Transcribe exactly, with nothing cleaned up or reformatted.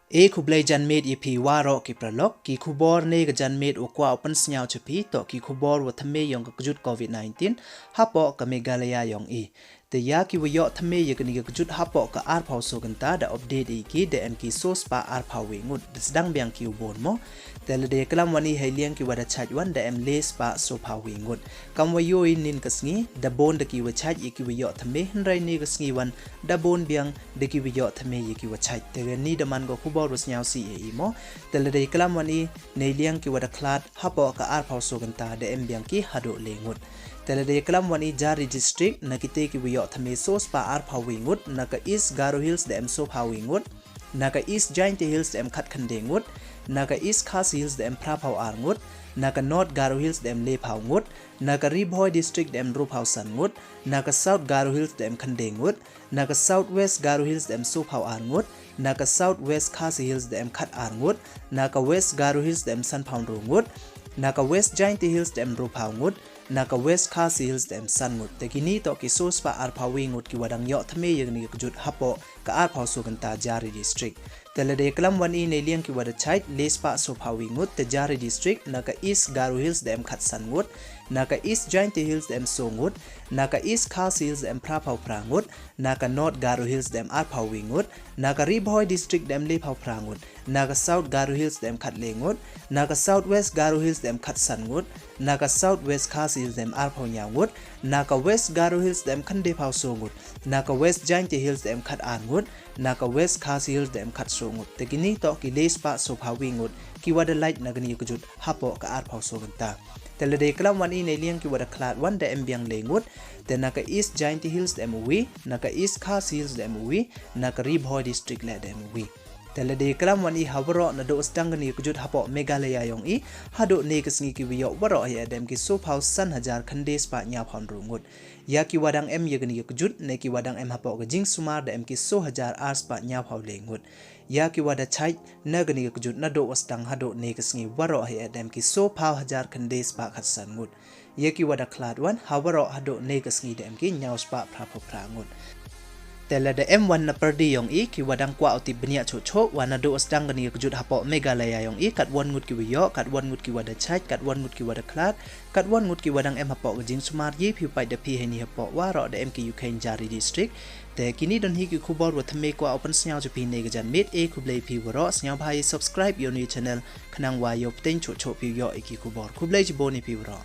E khublei janmiet ya phi waroh ki paralok, ki khubor ne ka janmiet wa kwah u pynsnyaw cha phi toh ki khubor wa thymme yong ka kjut covid-19 hapoh ka Meghalaya yong i. Te ya ki wa yoh thymme ya kani ka kjut hapoh ka arphaw so kynta da update i ki da em ki so spah arphaw wi ngut, da sdang biang ki u bun mo. Te lada klam wan i hei liang ki wa da chait wan da em le spah so phaw wi ngut. Kam wa yoh i nin ka sngi, da bun da ki wa chait ya ki wa yoh thymme, hynrei ne ka sngi wan da bun biang da ki wa yoh thymme ya ki wa chait. Te kani da man ka khubor wa snyawsih ya i mo. Te lada klam wan i nei liang ki wa da khlad hapoh ka arphaw so kynta da em biang ki haduh le ngut. Te lada klam wan i jari district, na kite ki wa yoh thymme so spah arphaw wi ngut, na ka East Garo Hills da em so phaw wi ngut, na ka East Jaintia Hills da em khat khyndai ngut, na ka East Khasi Hills da em phra phaw ar ngut, na ka North Garo Hills da em le phaw ngut, na ka Ri Bhoi District da em ru phaw san ngut, na ka South Garo Hills da em khyndai ngut, na ka South West Garo Hills da em so phaw ar ngut, na ka South West Khasi Hills da em khat ar ngut, na ka West Garo Hills da em san phaw ru ngut, na ka West Jaintia Hills da em ru phaw ngut, na ka West Khasi Hills da em san ngut. Te kini toh ki so spah arphaw wi ngut ki wa dang yoh thymme ya kani ka kjut hapoh ka arphaw so kynta jari district. Te lada klam wan i nei liang ki wa da chait, le spah so phaw wi ngut, te jari district, na ka East Garo Hills da em khat san ngut, na ka East Jaintia Hills da em so ngut, na ka East Khasi Hills da em phra phaw phra ngut, na ka North Garo Hills da em arphaw wi ngut, na ka Ri Bhoi District da em le phaw phra ngut, na ka South Garo Hills da em khat le ngut, na ka South West Garo Hills da em khat san ngut, na ka South West Khasi Hills da em arphaw nyaw ngut, na ka West Garo Hills da em khyndai phaw so ngut, na ka West Jaintia Hills da em khat ar ngut, na ka West Khasi Hills da em khat so ngut. Te kini toh ki le spah so phaw wi ngut ki wa da lait na kani ka kjut hapoh ka arphaw so kynta. Te lada klam wan i nei liang ki wa da khlad wan da em biang le ngut. Te na ka East Jaintia Hills da em u wi, na ka East Khasi Hills da em u wi, na ka Ri Bhoi District le da em u wi. Te lada klam wan i ha waroh naduh sdang kani ka kjut hapoh Meghalaya yong i haduh ne ka sngi ki wa yoh waroh hi da em ki so phaw san hajar khyndai spah nyaw phaw ru ngut. Ya ki wa dang em ya kani ka kjut ne ki wa dang em hapoh ka jingsumar da em ki so hajar ar spah nyaw phaw le ngut. Ya ki wa da chait na kani ka kjut naduh wa sdang haduh ne ka sngi waroh hi da em ki so phaw hajar khyndai spah khat san ngut. Ya ki wa da khlad wan ha waroh haduh ne ka sngi da em ki nyaw spah phra phaw phra ngut. Te lada em wan na pyrdi yong i ki wa dang kwah u tip bniah choh choh, wa naduh wa sdang kani ka kjut hapoh Meghalaya yong i, kat wan ngut ki wa yoh, kat wan ngut ki wa da chait, kat wan ngut ki wa da khlad, kat wan ngut ki wa dang em hapoh ka jingsumar, ye phi u pait da phi heini hapoh waroh da em ki u khein jari district. Te kini don hi ki khubor wa thymme kwah u pynsnyaw cha phi ne ka janmiet. E khublei phi waroh, snyawbha i subscribe ya u ni channel khnang wa yoh pteng choh choh phi u yoh i ki khubor. Khublei chibun i phi waroh.